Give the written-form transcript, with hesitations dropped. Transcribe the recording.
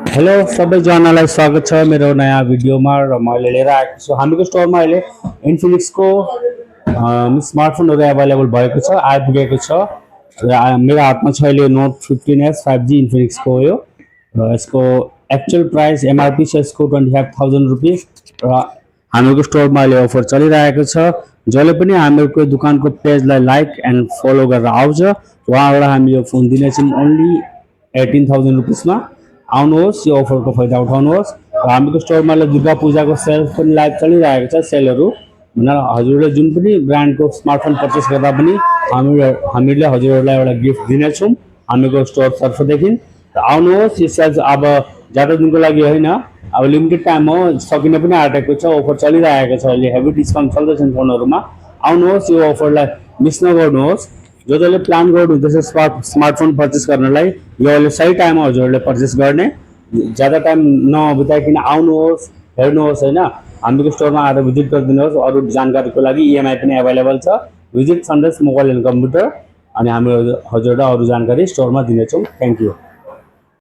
Hello सबैजनालाई स्वागत छ मेरो नयाँ भिडियोमा र मैले लिएर आएको छु। हामीको स्टोरमा अहिले इन्फिनिक्सको स्मार्टफोनहरू एभाइलेबल भएको छ, आइपुगेको छ र मेरो हातमा छ अहिले नोट 15S 5G इन्फिनिक्सको हो यो र यसको एक्चुअल प्राइस एमआरपी छ यसको 25,000 रुपिस र हामीको स्टोरमा अहिले अफर चलिरहेको छ। जसले पनि हामीहरूको दोकानको पेजलाई लाइक एन्ड फलो गरेर आउँछ उहाँहरूलाई हामी यो फोन दिनेछौँ ओन्ली 18,000 रुपिसमा। आउनुहोस्, यो अफरको फाइदा उठाउनुहोस् र हामीको स्टोरमा दुर्गा पूजाको सेल पनि लाइभ चलिरहेको छ। सेलहरू भनेर हजुरहरूले जुन पनि ब्रान्डको स्मार्टफोन पर्चेस गर्दा पनि हामीले हजुरहरूलाई एउटा गिफ्ट दिनेछौँ हामीको स्टोर तर्फदेखि। र आउनुहोस्, यो सेल अब ज्यादा दिनको लागि होइन, अब लिमिटेड टाइम हो, सकिन पनि आँटेको छ। अफर चलिरहेको छ, अहिले हेभी डिस्काउन्ट चल्दैछ फोनहरूमा। आउनुहोस्, यो अफरलाई मिस नगर्नुहोस्। जो जसले प्लान गर्नुहुँदैछ स्मार्टफोन पर्चेस गर्नलाई यो अहिले सही टाइम हो हजुरहरूले पर्चेस गर्ने। ज़्यादा टाइम नबिताइकन आउनुहोस्, हेर्नुहोस् होइन, हामीको स्टोरमा आएर भिजिट गरिदिनुहोस्। अरू जानकारीको लागि इएमआई पनि एभाइलेबल छ। Visit sunrise mobile and computer अनि हामी हजुरहरूलाई अरू जानकारी स्टोरमा दिनेछौँ। Thank you.